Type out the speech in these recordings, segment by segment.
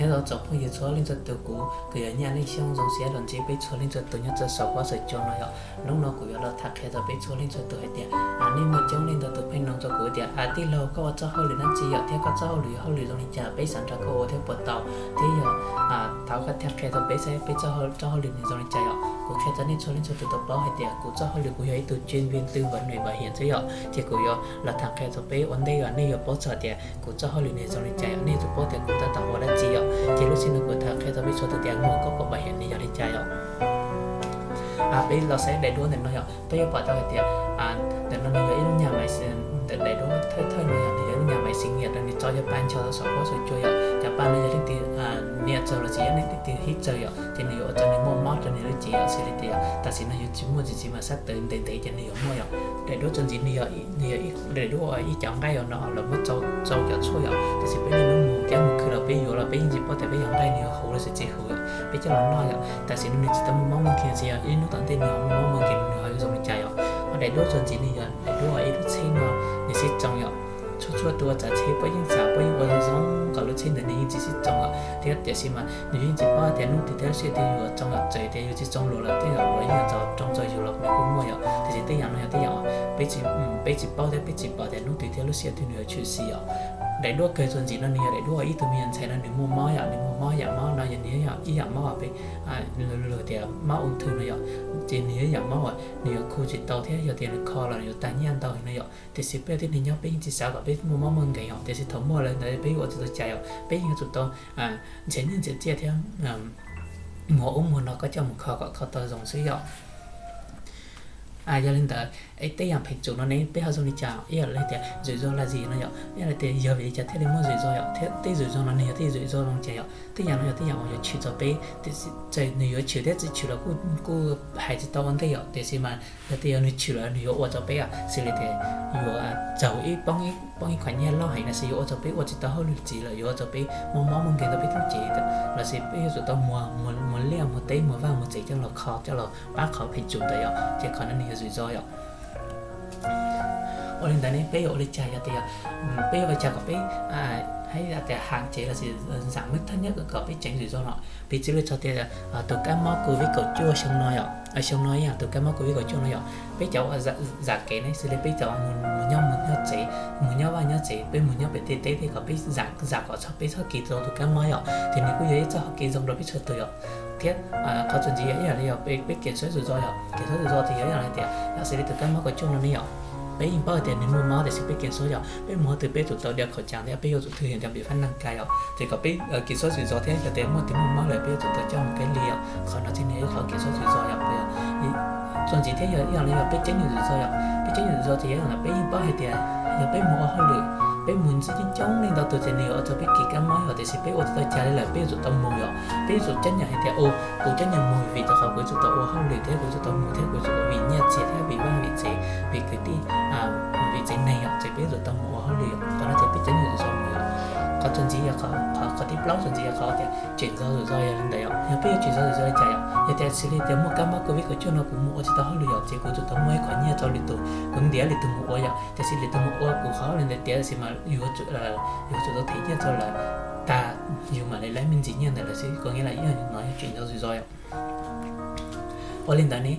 Nyob zoo tsoom phooj ywg txhua leej txhua tus, kuv kuv yog Nyiaj Leej Xyooj, zoo siab los ntsib peb txhua leej txhua tus nyob rau saum huab saum cua no yom. Hnub no kuv yuav los tham qhia rau peb txhua leej txhua tus hais tias, nej muaj coob leej ntau tus pheej noog rau kuv tias, tij laug, koj ua txoj hauj lwm dab tsi yom, thiab koj txoj hauj lwm yog hauj lwm zoo li cas, peb xav nrog koj ua thiab puas tau, thiab yog thov koj thiaj qhia rau peb saib peb txoj hauj lwm nws zoo li cas yom. Kuv qhia rau nej txhua leej txhua tus tau paub hais tias kuv txoj hauj lwm kuv yog ib tug chuyên viên tư vấn về bảo hiểm xwb yom. Ces kuv yuav los tham qhia rau peb ua ntej yom, nej yuav paub txog tias kuv txoj hauj lwm nws zoo li cas yom, nej yuav tsum paub tias kuv tab tom ua dab tsi yom. Ces lub sij hawm no kuv tham qhia rau peb txhua tus tias muaj koj pom bảo hiểm nws yog li cas yom. Peb los saib daim duab ntawm no yom, peb yuav pom tau hais tias ntawm no nws yog ib lub nyuag máy, ntawm daim duab thawj thawj no yog nws yog ib lub nyuag máy xi nyiam rau nws tso cov pa ncho rau saum huab saum cua yom. Cov pa no yog leej twg nias txaus los sis yog leej twg hib txaus yom, ces nws yuav ua rau nws muaj mob rau nws lub cev yom, xws li tias tam sim no yus tsis muaj tsis txiv mas sab tawv ntev ntev ces nws yuav muaj yom. Daim duab txuas ntxiv nws yog, nws yog ib daim duab uas ib cov nqaij uas no los muab tsau cov tshuaj yom, tam sim peb niaj hnub mus thiab mus khwv los peb yuav los peb yeej tsis paub tias peb yog nqaij nws yuav huv los sis tsis huv yom, peb coj los noj yom. Tam sim no nws tsis tau muaj mob muaj nkeeg, tsis yog ib hnub tom ntej nws ho muaj mob muaj nkeeg nws ho yuav zoo li cas yom. Ho daim duab txuas ntxiv nws yog daim duab uas ib lub tsheb no nws sib tsoo yom. Txhua txhua tus uas tsav tsheb puab yeej tsav puab yeej ua zoo zoo kom lub tsheb ntawd nws yeej tsis sib tsoo yom, thiab tiam sis mas nws yeej tsis paub tias hnub twg thiab lub sij hawm twg yus yuav tsoo yom, txawm tias yus tsis tsoo luag los tej zaum luag yeej yuav tsoo rau yus los nws kuj muaj yom. Tiam sis tej yam no yog tej yam uas peb tsis paub thiab peb tsis pom tias hnub twg thiab lub sij hawm twg nws yuav tshwm sim yom. Daim duab kawg txuas ntxiv no nws yog daim duab uas ib tug me nyuam ntxhais no nws muaj mob yom, nws muaj mob yam mob no yog nws yog ib yam mob uas peb luag tias mob ung thư no yom. Ces nws yog ib yam mob uas nws yuav khu tsis tau thiab yog tias nws kho los nws yuav tag nyiaj ntau no yom. Tiam sis peb ua tib neeg nyob peb yeej tsis xav kom peb muaj mob muaj nkeeg yom, tiam sis thaum muaj lawm ntawd peb yuav ua tsis tau cas yom, peb yeej yuav tsum tau nrhiav nyiaj nrhiav txiaj thiab muag ub muag no koj coj mus kho kom kho tau zoo xwb yom. Yog li ntawd, tej yam phem tsum no ne peb ho zoo li cas, ib yam li tias rủi ro là gì no yom, ib yam li tias yog vim li cas thiaj li muaj rủi ro yom, thiab tej rủi ro no nws yog tej rủi ro zoo li cas yom. Tej yam no yog tej yam uas yuav tshwm rau peb, tiam sis txawm nws yuav tshwm thiab tsis tshwm los kuj hais tsis tau ua ntej yom, tiam sis mas yog tias yog nws tshwm lawm nws yuav ua rau peb xws li tias yuav raug ib poob, poob ib qhov nyiaj loj heev los sis yuav ua rau peb ua tsis tau hauj lwm txiv lawm, yuav ua rau peb muaj mob muaj nkeeg rau peb tub cev, los sis peb yuav tsum tau muag, muag liaj muag teb muag vaj muag tsev coj los kho coj los pab qhov phem tsum ntawd yom, ces qhov no nws yog rủi ro yom. Ua li ntawd ne peb yuav ua li cas yog tias, peb yuav ua li cas kom peb hais tias haj tsev los sis giảm mức thấp nhất kom peb tseev rủi ro no. Piv txwv li txog tias tus kab mob covid kaum cuaj xyoo no yom, xyoo no ib yam tus kab mob covid kaum cuaj no yom, peb cov uas zam kev ne xws li peb cov mus nyob mus nyob tsev, mus nyob vaj nyob tsev, peb mus nyob pem tej teb tej kom peb zam kom txhob peb txhob kis tau tus kab mob yom, ces nws kuj yog ib txoj hau kev zoo rau peb txhua tus yom. Thiab qhov txuas ntxiv yog ib yam li yog peb kiểm soát rủi ro yom, kiểm soát rủi ro ces yog ib yam li tias yog xws li tus kab mob kaum cuaj no ne yom, peb yeej paub hais tias nws muaj mob tiam sis peb kiểm soát yom, peb mus qhov twg peb tsum tau đeo khẩu trang thiab peb yuav tsum thực hiện theo biện pháp năm K yom, ces kom peb kiểm soát rủi ro thiab yog tias muaj tus muaj mob lawm peb yuav tsum tau coj mus cách ly yom, qhov no thiaj li yog ib qhov kiểm soát rủi ro yom. Txuas ntxiv thiab yog ib yam li yog peb chấn chỉnh rủi ro yom, peb chấn chỉnh rủi ro ces yog yam li peb yeej paub hais tias yog peb mus ua hauj lwm, peb mus ntsib coob coob leej ntau tus ces nws yuav ua rau peb kis kab mob yom, tiam sis peb ua tsis tau cas li lawm peb yuav tsum tau mus yom, peb yuav tsum chấp nhận hais tias u, kuv chấp nhận mus vim rau qhov kuv yuav tsum tau ua hauj lwm thiab kuv yuav tsum tau mus thiab kuv yuav tsum vim nyiaj txiag thiab vim vaj vim tsev, vim kwv tij, vim tsev neeg yom, ces peb yuav tsum tau mus ua hauj lwm yom, qhov no ces peb chấn chỉnh rủi ro mus yom. Qhov txuas ntxiv yog qhov, qhov thib plaub txuas ntxiv yog qhov tias chuyển giao rủi ro yog li ntawd yom, yog peb yuav chuyển giao rủi ro li cas yom, yog tias xws li tias muaj kab mob covid kaum cuaj no kuv mus ua tsis tau hauj lwm yom, ces kuv yuav tsum tau muaj ib qhov nyiaj rau lwm tus, kuv ntiav lwm tus mus ua yom, tiam sis lwm tus mus ua kuv qhov hauj lwm ntawd tiav tab sis mas yus yuav tsum tau them nyiaj rau lawv tag, yus mam li laib me ntsis nyiaj ntawd lawm xwb, có nghĩa là ib yam no yog chuyển giao rủi ro yom. Ua li ntawd ne,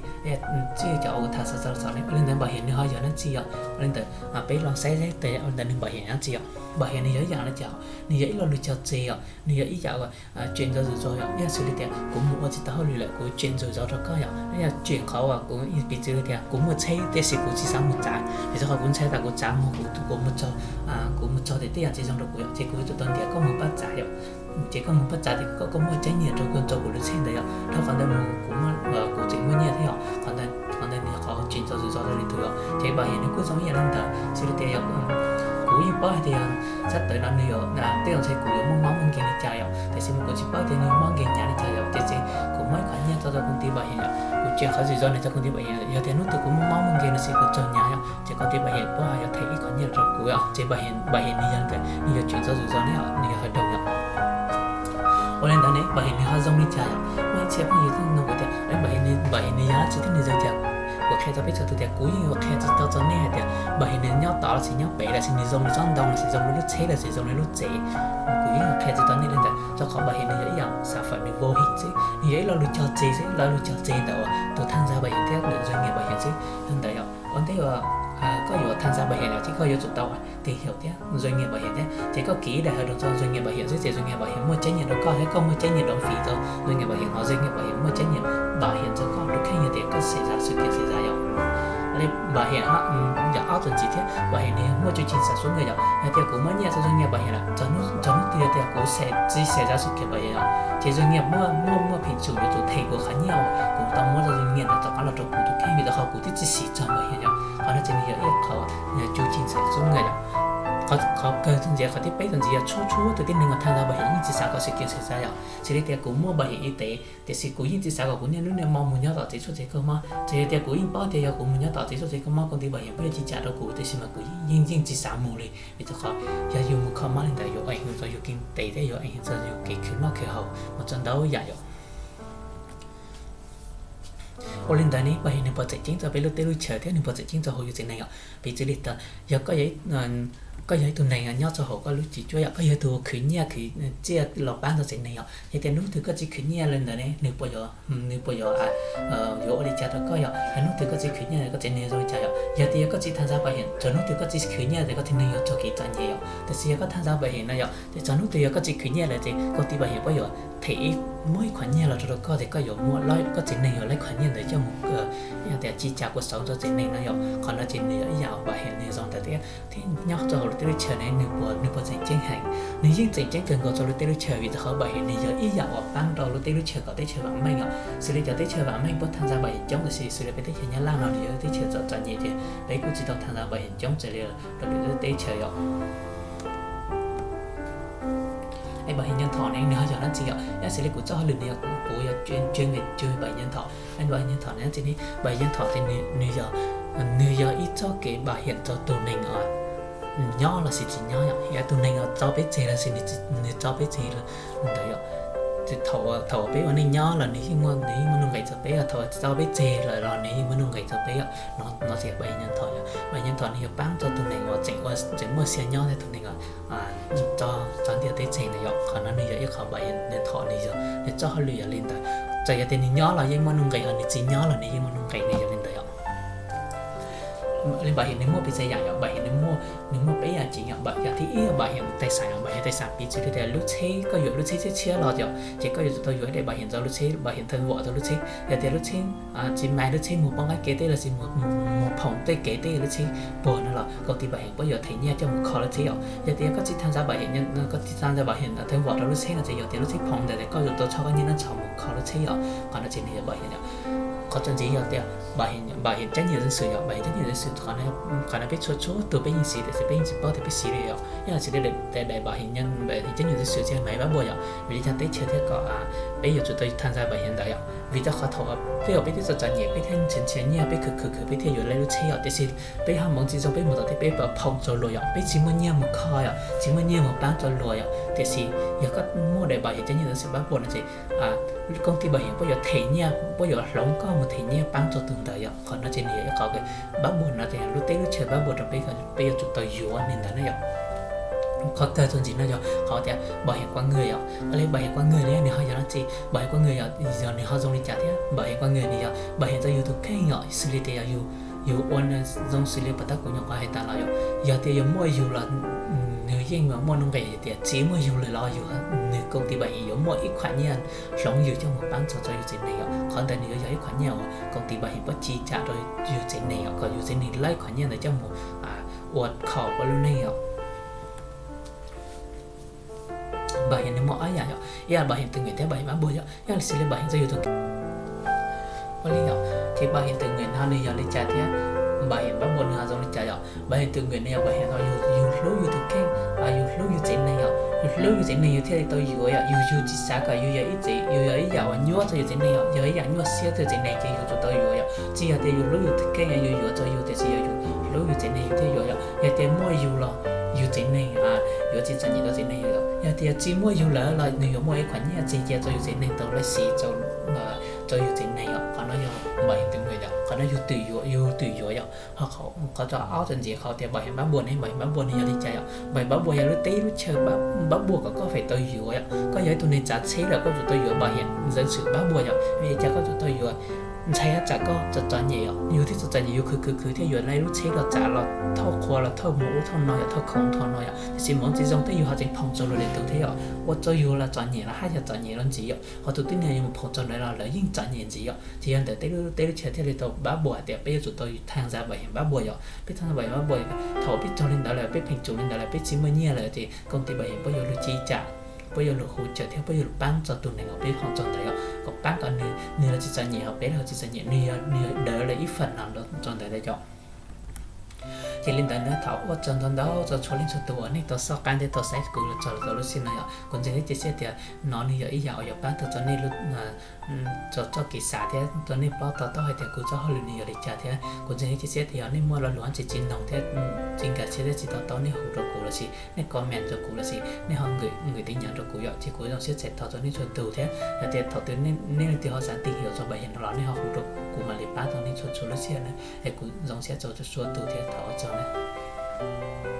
txij cov uas tham xav xav xav ne, ua li ntawd bảo hiểm nws ho yog dab tsi yom, ua li ntawd peb los saib saib ua li ntawd nws bảo hiểm yog dab tsi yom. Bảo hiểm nws yog ib yam li cas, nws yog ib lo lus cog tseg yom, nws yog ib yam uas chuyển giao rủi ro yom, ib yam xws li tias kuv mus ua tsis tau hauj lwm lawm kuv chuyển rủi ro rau koj yom, ib yam chuyển qhov uas kuv piv txwv li tias kuv muaj tsheb tiam sis kuv tsis xav mus txav, vim rau qhov kuv ntshai tas kuv txav mus kuv, kuv mus txog, kuv mus txog tias tej yam tsis zoo rau kuv yom, ces kuv yuav tsum tau ntiav koj mus pab txav yom. Ces koj mus pab txav ces koj, koj muaj trách nhiệm rau, rau kuv lub tsheb ntawd yom, rau qhov ntawd mus kuv, kuv tseem muaj nyiaj thiab yom, qhov ntawd, qhov ntawd nws yog qhov chuyển giao rủi ro rau lwm tus yom. Ces bảo hiểm nws kuj zoo ib yam li ntawd, xws li tias yog kuv yeej paub hais tias yog sab tawm no nws yog tej zaum ntshe kuv yuav muaj mob muaj nkeeg li cas yom, tiam sis mas kuv tsis paub tias nws mob nkeeg hnyav li cas yom, ces ces kuv muab ib qhov nyiaj tso rau công ty bảo hiểm yom, kuv tseem qhov rủi ro nws rau công ty bảo hiểm yom, yog tias hnub twg kuv muaj mob muaj nkeeg no xwb kuv raug hnyav yom, ces công ty bảo hiểm puab ho yuav them ib qhov nyiaj rau kuv yom, ces bảo hiểm, bảo hiểm nws yog ntawd, nws yog chuyển giao rủi ro ne yom, nws yog hợp đồng yom. Ua li ntawd ne, bảo hiểm nws ho zoo li cas yom? Muaj ib txhia phooj ywg nug kuv tias, bảo hiểm nws yog dab tsi thiab nws zoo li cas? Kuv qhia rau peb txhua tus tias kuv yeej yuav qhia tsis tau rau nej hais tias bảo hiểm nws nyob tod los sis nyob pem los sis nws zoo li tsob ntoo los sis zoo li lub tsheb los sis zoo li lub tsev, kuv yeej yuav qhia tsis tau nej li ntawd. Qhov bảo hiểm nws yog ib yam sản phẩm nws vô hình xwb, nws yog ib lo lus cog tseg xwb, lo lus cog tseg ntawm uas tus tham gia bảo hiểm thiab lwm doanh nghiệp bảo hiểm xwb. Yog ntawd yog ua ntej uas koj yuav tham gia bảo hiểm los ces koj yuav tsum tau tìm hiểu thiab doanh nghiệp bảo hiểm thiab, ces koj ký ib daim hợp đồng rau doanh nghiệp bảo hiểm xwb ces doanh nghiệp bảo hiểm muaj trách nhiệm rau koj thiab koj muaj trách nhiệm đóng phí rau doanh nghiệp bảo hiểm, ho doanh nghiệp bảo hiểm muaj trách nhiệm bảo hiểm rau koj rau kheej yog tias koj xảy ra sự kiện xảy ra yom. Li bảo hiểm yog ob txuas ntxiv thiab bảo hiểm nws yog muaj chu trình sản xuất nkawd yom. Yog tias kuv muab nyiaj rau doanh nghiệp bảo hiểm lawm, txog hnub twg yog tias kuv txiv xảy ra sự kiện bảo hiểm yom, ces doanh nghiệp muaj muaj muaj phim tsum yuav tsum them kuv qhov nyiaj uas kuv tau muab rau doanh nghiệp ntawd rov qab los rau kuv tus kheej vim rau qhov kuv twb tsis siv txog bảo hiểm yom. Qhov no ces nws yog ib qho chu trình sản xuất nkawd yom. Qhov kawg txuas ntxiv, qhov thib peb txuas ntxiv yog tshuav tshuav tus tib neeg tham gia bảo hiểm yeej tsis xav kom sự kiện xảy ra yom. Xws li tias kuv muaj bảo hiểm y tế tiam sis kuv yeej tsis xav kom kuv niaj hnub niaj hmo mus nyob tom tsev tshuaj tsev kho mob, txawm yog tias kuv yeej paub tias yog kuv mus nyob tom tsev tshuaj tsev kho mob công ty bảo hiểm kuj yuav chi trả rau kuv tiam sis mas kuv yeej tsis xav mus li. Vim rau qhov yog yus mus kho mob li ntawd yuav ảnh hưởng rau yus kinh tế thiab yuav ảnh hưởng rau yus kev khwv noj khwv haus mus txog ntau yam yom. Ua li ntawd ne, bảo hiểm nws puas tseem ceeb rau peb lub teb lub chaws thiab nws puas tseem ceeb rau hauv yus tsev neeg yom? Piv txwv li tias yog koj yog ib tug neeg nyob rau hauv koj lub tsev tshuaj yom, koj yog tus khwv nyiaj khwv txiaj los pab rau tsev neeg yom, yog tias hnub twg koj tsis khwv nyiaj li ntawd ne, nws puas yuav, nws puas yuav yuav ua li cas rau koj yom? Yog hnub twg koj tsis khwv nyiaj koj tsev neeg zoo li cas yom? Yog tias yog koj tsis tham gia bảo hiểm, txog hnub twg koj tsis khwv nyiaj ces koj tsev neeg yuav raug kev txom nyem yom. Tiam sis yog koj tham gia bảo hiểm no yom, ces txog hnub twg yog koj tsis khwv nyiaj lawm ces công ty bảo hiểm puas yuav them ib, muab ib qho nyiaj los rau rau koj ces koj yuav muaj, koj tsev neeg yuav laib qhov nyiaj ntawd coj mus tias chi trả cuộc sống rau tsev neeg no yom. Qhov no ces nws yog ib yam uas bảo hiểm nws zoo ntawd thiab. Thiab nyob rau hauv lub teb lub chaws ne, nws puas, nws puas tseem ceeb heev? Nws yeej tseem ceeb kawg nkaus rau lub teb lub chaws vim rau qhov bảo hiểm nws yog ib yam uas pab rau lub teb lub chaws kom teb chaws vam meej yom. Xws li cov teb chaws vam meej puab tham gia bảo hiểm coob tab sis xws li peb teb chaws Nyab Laj no nws yog teb chaws txom txom nyem ces peb kuj tsis tau tham gia bảo hiểm coob raws li lwm lub teb chaws yom. Es bảo hiểm nhân thọ ne nws ho yog dab tsi yom? Yog xws li kuv txoj hauj lwm nws yog kuv, kuv yog chuyên, chuyên về, chuyên về bảo hiểm nhân thọ. Bảo hiểm nhân thọ ne, nws yog, nws yog ib txoj kev bảo hiểm rau tus neeg nyob los sis tsis nyob yom. Yog tus neeg tso peb tseg los sis nws tso peb tseg li ntawd yom. Thaum, thaum peb ua neej nyob los nws yeej muaj, nws yeej muaj nuj nqis rau peb, thaum tso peb tseg lawm los nws yeej muaj nuj nqis rau peb yom. No ces bảo hiểm nhân thọ yom, bảo hiểm nhân thọ nws yog pab rau tus neeg uas tseem, tseem muaj sia nyob thiab tus neeg uas tso, tso ntiaj teb tseg na yom. Qhov no nws yog ib qho bảo hiểm nhân thọ, nws yog, nws txoj hauj lwm yog li ntawd. Txawm yog tias nws nyob los yeej muaj nuj nqis, ho nws tsis nyob los nws yeej muaj nuj nqis, nws yog li ntawd yom. Li bảo hiểm nws muaj pes tsawg yam yom? Bảo hiểm nws muaj, nws muaj peb yam ceev yom. Yam thib ib yog bảo hiểm tài sản, bảo hiểm tài sản piv txwv tias lub tsheb, koj yuav lub tsheb tshiab tshiab los yom, ces koj yuav tsum tau yuav ib daim bảo hiểm rau lub tsheb, bảo hiểm thân vỏ rau lub tsheb. Yog tias lub tsheb tsis mag, lub tsheb mus poob qab kev tej los sis mus, mus phoom tej kev tej lub tsheb puas no los công ty bảo hiểm puab yuav them nyiaj coj mus kho lub tsheb yom. Yog tias yog koj tsis tham gia bảo hiểm, koj tsis tham gia bảo hiểm thân vỏ rau lub tsheb no ces yog tias lub tsheb phoom ntawd ces koj yuav tau txhob koj nyiaj nab txhom mus kho lub tsheb yom. Qhov no ces nws yog bảo hiểm yom. Qhov txuas ntxiv yog tias bảo hiểm, bảo hiểm trách nhiệm dân sự yom, bảo hiểm trách nhiệm dân sự qhov no, qhov no peb txhua txhua tus peb yeej siv tiam sis peb yeej tsis paub tias peb siv li yom. Yog siv li daim, daim bảo hiểm nhân, bảo hiểm trách nhiệm dân sự ces maiv bab npuas yom. Vim li cas teb chaws thiaj kom peb yuav tsum tau tham gia bảo hiểm ntawd yom? Vim rau qhov thaum peb, peb twb txom txom nyem, peb thiaj nrhiav nrhiav nyiaj, peb khwv khwv khwv peb thiaj yuav laib lub tsheb yom. Tiam sis peb ho moov tsis zoo, peb mus tom tej peb phoom rau luag yom, peb tsis muaj nyiaj mus kho yom, tsis muaj nyiaj mus pab rau luag yom. Tiam sis yog koj muaj daim bảo hiểm trách nhiệm dân sự bab npuas no ces công ty bảo hiểm puab yuav them nyiaj, puab yuav hloov koj mus them nyiaj pab rau tus ntawd yom. Qhov no ces nws yog ib qho pab npuas no ces lub teb lub chaws pab npuas rau peb, peb yuav tsum tau yuav li ntawd na yom. Qhov kawg txuas ntxiv no yog qhov tias bảo hiểm qua người yom. Li bảo hiểm qua người no nws ho yog dab tsi? Bảo hiểm qua người yog, yog nws ho zoo li cas thiab? Bảo hiểm qua người nws yog bảo hiểm rau yus tus kheej yom, xws li tias yog yus, yus ua zoo xws li puas tab kuv nyuam qhuav hais tas los yom, yog tias yus muaj yus los nws yeej muaj nuj nqis, yog tias tsis muaj yus lawm los yus, nws công ty bảo hiểm yuav muaj ib qho nyiaj hloov yus coj mus pab txog rau yus tsev neeg yom. Qhov ntawd nws yuav yog ib qho nyiaj uas công ty bảo hiểm puab chi trả rau yus tsev neeg yom, kom yus tsev neeg laib qho nyiaj ntawd coj mus ua kho puab lub neej yom. Bảo hiểm nws muaj ob yam yom, ib yam bảo hiểm tự nguyện thiab bảo hiểm bắt buộc yom. Yog li xws li bảo hiểm rau yus tus kheej, ua li yom, ces bảo hiểm tự nguyện no nws yog li cas thiab bảo hiểm bắt buộc nws ho zoo li cas yom? Bảo hiểm tự nguyện nws yog bảo hiểm yus, yus hlub yus tus kheej, yus hlub yus tsev neeg yom, yus hlub yus tsev neeg yus thiaj li tau yuav yom. Yus, yus tsis xav kom yus yog ib tsev, yus yog ib yam uas nyuaj rau yus tsev neeg yom, yog ib yam nyuaj siab rau yus tsev neeg ces yus tsum tau yuav yom. Tsis yog tias yus hlub yus tus kheej yus yuav rau yus, tiam sis yog yus hlub yus tsev neeg yus thiaj yuav yom. Yog tias muaj yus los yus tsev neeg yuav tsis txom nyem rau tsev neeg yom. Yog tias tsis muaj yus lawm los nws yuav muaj ib qho nyiaj tseg cia rau yus tsev neeg tau laib siv rau rau yus tsev neeg yom, qhov no yog bảo hiểm tự nguyện yom, qhov no yog twm yuav, yog twm yuav yom. Ho qhov, qhov ob txog ntxiv qhov tias bảo hiểm bắt buộc ne, bảo hiểm bắt buộc ne yog li cas yom? Bảo hiểm bắt buộc yog lub teb lub chaw bắt buộc kom koj feem tau yuav yom. Koj yog ib tug neeg tsav tsheb lawm koj tsum tau yuav bảo hiểm dân sự bắt buộc yom, vim li cas koj tsum tau yuav? Ntshai tsam koj txom txom nyem yom, yus thiaj txom txom nyem, yus khwv khwv khwv thiaj yuav lawv lub tsheb los tsav los thauj qhua los thauj mus ub thauj no yom, thauj khoom thauj no yom. Tiam sis mus tsis zoo tej yus ho tseem phoom txog luag lwm tus thiab yom, ua rau yus los txom nyem los haj yam txom nyem los ntxiv yom. Ho tus tib neeg yus mus phoom txog ntawd los lawv yeej txom nyem ntxiv yom. Ces yog ntawd tej lub, tej lub chaw thiaj li tau bắt buộc hais tias peb yuav tsum tau tham gia bảo hiểm bắt buộc yom. Peb tham gia bảo hiểm bắt buộc, thaum peb raug li ntawd lawm, peb pheem tsum li ntawd lawm, peb tsis muaj nyiaj lawm ces công ty bảo hiểm puab yuav luag chi trả, puab yuav luag hỗ trợ thiab puab yuav luag paab txog tus neeg uas peb phoom txog ntawd yom, kom paab kom nws, nws los tsis txom nyem, ho peb los tsis txom nyem, nws yog, nws yog đỡ lawv ib phần nào rau ntawd ntag yom. Ces li ntawd na, thov ua tsaug ntau ntau rau txhua leej txhua tus uas nej tau xauj qab thiab tau saib kuv los txog rau lub sij hawm no yom. Kuv ntseeg thiab cia siab tias no nws yog ib yam uas yuav paab tau rau nej, txog txoj kev xav thiab rau nej paub to taub hais tias kuv txoj hauj lwm nws yog li cas thiab. Kuv ntseeg thiab cia siab tias yog nej muaj lo lus tsis tsim nyog thiab tsis nkag siab thiab tsis to taub, nej hu rau kuv los sis nej comment rau kuv los sis nej ho gửi tin nhắn rau kuv yom, ces kuv zoo siab txhais tau rau nej txhua tus thiab. Yog tias thaum twg nej leej twg ho xav tìm hiểu txog bảo hiểm no los nej ho hu rau kuv, kuv mam li paab rau nej txhua txhua lub sij hawm na. Es kuv zoo siab txhais tau txhua tus thiab thov ua tsaug na.